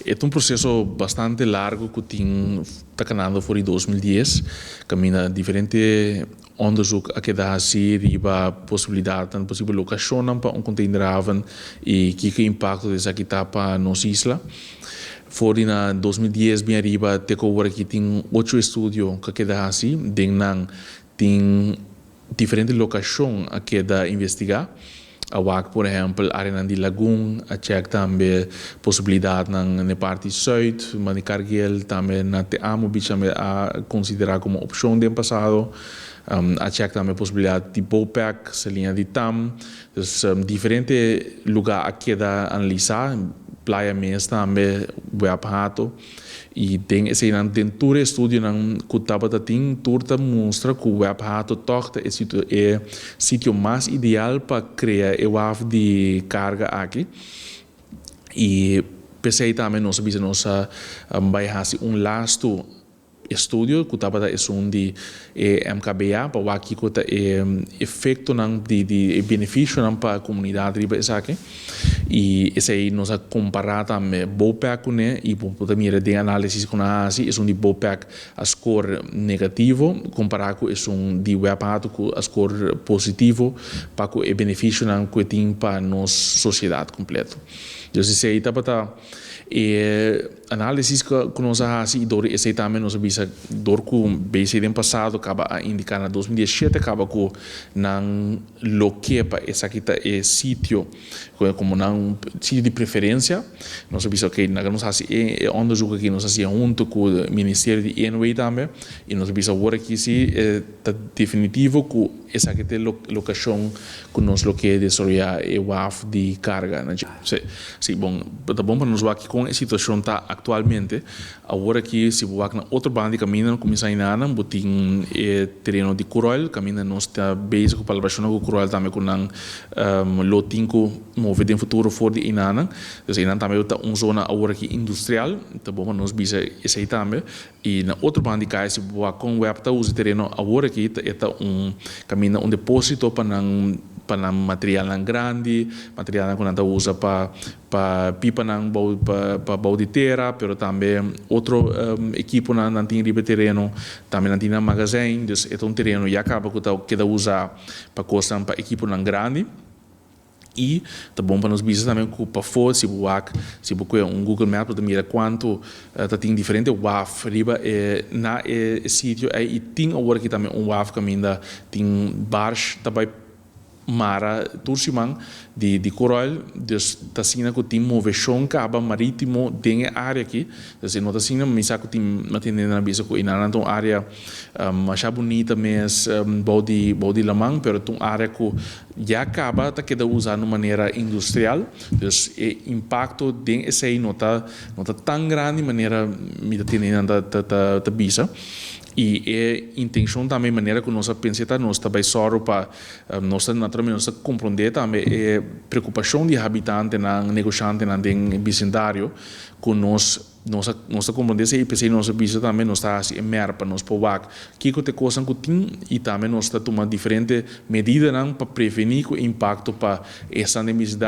E ta un proseso bastante largu ku tin ta kanando for di 2010, kaminda diferente onderzoek a keda hasi riba posibilidatnan, posibel lokashonnan pa un containerhaven i kiko impakto esaki ta pa nos isla. For di na 2010 bin ariba te ku awor aki tin ocho estudio ku a keda hasi, den nan tin diferente lokashon a keda investigá. A wak por ehèmpel áreanan di Lagun, a chèk tambe posibilidatnan na e parti sùit, Mani Cargill, tambe na Te Amo Beach tambe a konsiderá komo opshon den pasado. A chèk tambe posibilidat di Bopec, Saliña di Tam. Dus diferente lugá a keda analisá, playa mes tambe, Web Hato. I den eseinan, den tur e estudionan ku tabata tin, tur ta mustra ku Web Hato tòg ta e sitio e sitio mas ideal pa krea e waf di karga aki. I p'esei tambe nos a bisa nos a bai hasi un lastu estudio ku tabata esun di e MKBA pa wak kiko ta e efektonan di di e benefisionan pa komunidat riba esaki i esei nos a kompará tambe BOPEC kuné i bo por ta mira den análisis ku nan a hasi esun di BOPEC a skor negativo kompará ku esun di web hato ku a skor positivo pa ku e benefisionan ku e tin pa nos sosiedat kompleto. Dus esei tabata e análisis ku nos a hasi i dor di esei tambe nos a bisa dor ku BC den pasado kaba a indiká na 2017 kaba ku nan lo ke pa esaki ta e sitio komo nan sitio di preferensia. Nos a bisa ok laga nos hasi e onderzoek aki nos hasié huntu ku ministerio di ENW tambe i nos a bisa awor aki si ta definitivo ku esaki ta e lokashon ku nos lo ke desaroyá e waf di karga na dje. Sí, sí, bon, ta bon pa nos wak kon e situashon ta aktualmente. Awor aki si bo wak na otro banda di kaminda no kuminsá hinana, bo tin e tereno di Curoil, kaminda nos ta bezig ku palabrashonnan ku Curoil tambe ku nan lo tin ku move den futuro for di einanan. Dus einan tambe ta un zona awor aki industrial, ta bon pa nos bisa esei tambe. I na otro banda di kaya si bo wak kon web ta usa e tereno awor aki ta e ta un kaminda un deposito pa nan pa nan materialnan grandi, materialnan ku nan ta usa pa pa pipanan bou pa pa bou di tera pero tambe otro ekiponan nan tin riba e tereno, tambe nan tin nan magazijn, dus e ta un tereno ya kaba ku ta keda usa pa kosnan pa ekiponan grandi. I ta bon pa nos bisa tambe ku pafó si bo wak, si bo kue un Google Map bo ta mira kuantu ta tin diferente waf riba e na e sitio ei i tin awor aki tambe un waf kaminda tin barsh ta bai mara tur siman di di Curoil, dus ta asina ku tin moveshon kaba maritimo den e área aki, dus e no ta asina mi sa ku tin mi a tende nan a bisa ku einan ta un área masha bunita mes bou di bou di laman pero ta un área ku Ya caba ta keda usa na un manera industrial, dus e impacto den esey no ta no ta tan grandi manera mi ta tende nan ta ta ta bisa. Y e intencion tambe manera cu nos a pensa ta nos ta bay sòru pa nos ta naturalmente nos ta comprende tambe e preocupacion di habitantenan, negoshantenan den bisindario cu nos. Nos a nos ta komprondé esei i p'esei nos a bisa tambe nos ta hasi e mèr pa nos por wak kiko ta e kosnan ku tin i tambe nos ta tuma diferente medidanan pa prevení ku e impakto pa esnan den bisidat.